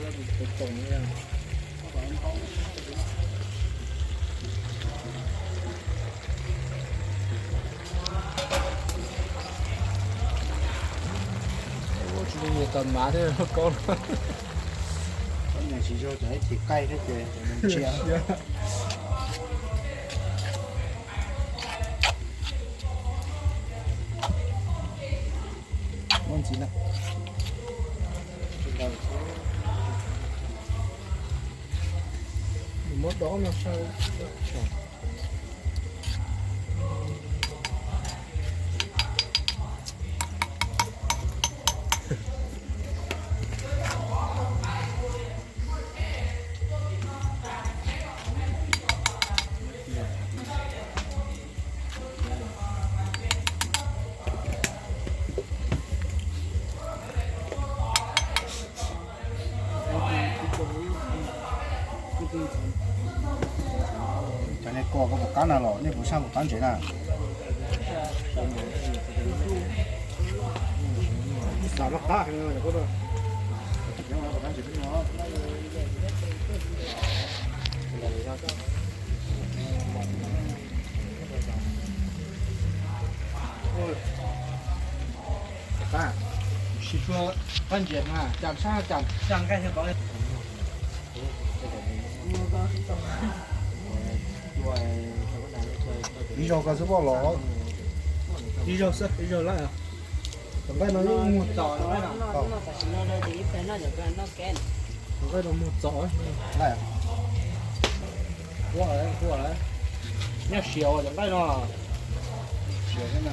Tsis li nyias tau mav thiab kaub. Tsis zoo, cov ib thim qaij thiab ces ntsia. Muab ntxiv na. Muab dob no saib. Cov nej kua koj puas qab na los nej puas saj puas qab ntsev na? Sib tshuab qab ntses mas cas sab cas cas nqaij thiab tod. Ib zaug koj xwb poj los. Ib zaug xwb, ib zaug lawm. Cov nqaij no yeej muag txaus. Cov nqaij no muag txaus. Ua, ua, nyob siav ua cov nqaij no. Siav thiab na.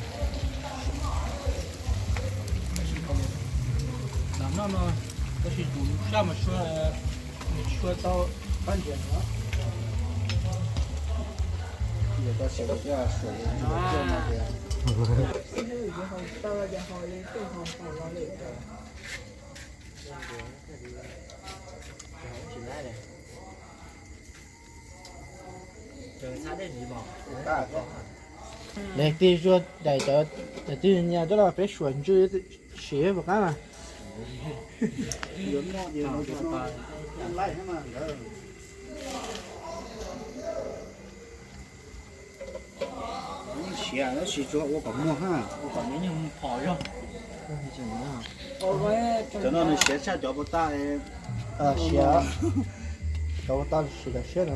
Tam no no, tab sis tus sab mas sua, sua tau qab ntses no. Tab sis koj thiaj suav no tias. Leej twg zuag daim cov, leej twg nyiam coj los peb suav ntsw siv puas qab mas. Siav tab sis tsuas ua kom muag ha. Cov no nws siav tshaj cov puas tag. Siav, cov puas tag siav tam siab no.